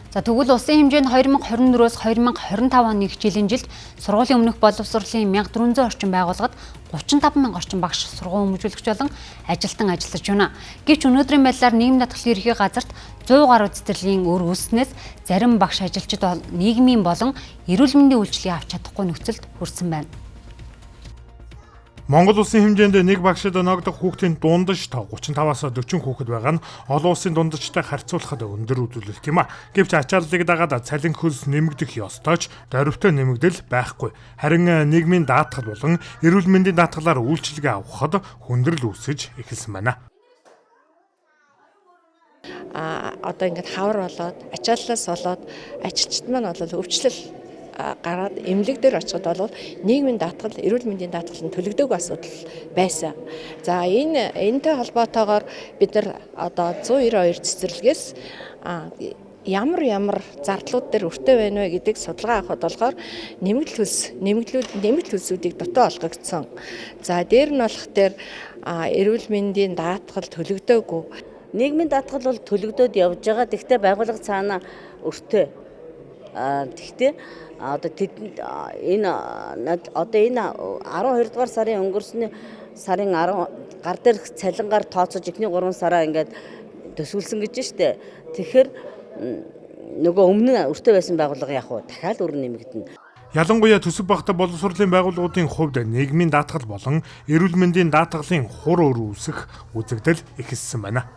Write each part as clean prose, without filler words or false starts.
За, тэгвэл улсын хэмжээнд 2024-өөс 2025 оны хичээлийн жилд сургуулийн өмнөх боловсролын 1400 орчим байгууллагад 35 мянга орчим багш, сургууль хүмүүжүүлэгч болон ажилтан ажиллаж байна. Гэвч өнөөдрийн байдлаар нийгмийн даатгалын ерөнхий газарт 100 гаруй цэцэрлэгийн өр үүснээс зарим багш, ажилчид нийгмийн болон эрүүл мэндийн үйлчилгээ авч чадахгүй нөхцөлд хүрсэн байна. Монгол улсын хэмжээнд нэг багшид ногдох хүүхдийн дундаж тоо 35-аас 40 хүүхэд байгаа нь олон улсын дундажтай харьцуулахад өндөр үзүүлэлт юм а. Гэвч ачааллыг дагаад цалин хөлс нэмэгдэх ёстой ч дөрвтэй нэмэгдэл байхгүй. Харин нийгмийн даатгал болон эрүүл мэндийн даатгалаар үйлчилгээ авахад хүндрэл үүсэж эхэлсэн байна. Одоо ингээд хавар болоод, ачааллаас болоод ажилчид маань бол өвчлөл гараад эмнэлэг дээр очиход бол нийгмийн даатгал, эрүүл мэндийн даатгал нь төлөгдөөгүй асуудал байсан. За, энэтэй холбоотойгоор бид нар одоо 192 цэцэрлэгээс ямар ямар зардлууд дээр өртөө байна вэ гэдгийг судалгаа авахад болохоор нэмэгдэл хөлс, нэмэгдлүүд, нэмэгдэл хөлсүүдийг дутуу олгогдсон. За, дээр нь болох дээр эрүүл мэндийн даатгал төлөгдөөгүй. Нийгмийн даатгал бол төлөгдөөд явж байгаа. Гэхдээ байгууллага цаана өртөө. Тэгэхдээ одоо тэдэнд энэ одоо энэ 12 дугаар сарын, өнгөрсний сарын 10 гар дээрх цалингаар тооцож эхний 3 сараа ингээд төсвөлсөн гэж штэ. Тэгэхээр нөгөө өмнө өртөө байсан байгууллага яг уу дахиад өр нэмэгдэнэ. Ялангуяа төсөв багта боловсролын байгууллагуудын хувьд нийгмийн даатгал болон эрүүл мэндийн даатгалын хур өр үүсэх үзэгдэл эхэлсэн байна.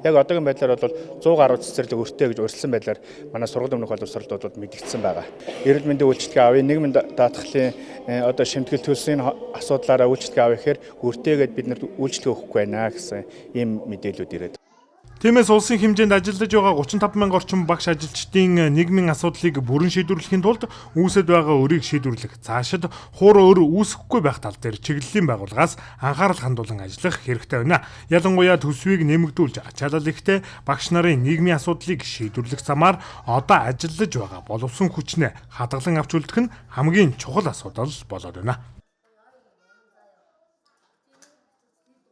Яг одоогийн байдлаар бол 100 гаруй цэцэрлэг өртөө гэж урьдчилсан байдлаар манай сургуулийн өмнөх боловсролд бол мэдэгдсэн байгаа. Эрүүл мэндийн үйлчилгээ авъя, нийгмийн даатгалын одоо шимтгэл төлсний асуудлаараа үйлчилгээ авъя гэхээр өртөөгээд бид нарт үйлчилгээ өгөхгүй байна гэсэн ийм мэдээлүүд ирээд. Тиймээс улсын хэмжээнд ажиллаж байгаа 35 мянга орчим багш, ажилчдын нийгмийн асуудлыг бүрэн шийдвэрлэхийн тулд үүсэд байгаа өрийг шийдвэрлэх, цаашид хуур өр үүсэхгүй байх тал дээр чиглэлийн байгууллагаас анхаарал хандуулан ажиллах хэрэгтэй байна. Ялангуяа төсвийг нэмэгдүүлж, ачаалал ихтэй багш нарын нийгмийн асуудлыг шийдвэрлэх замаар одоо ажиллаж байгаа боловсон хүчнээ хадгалан авч үлдэх нь хамгийн чухал асуудал болоод байна.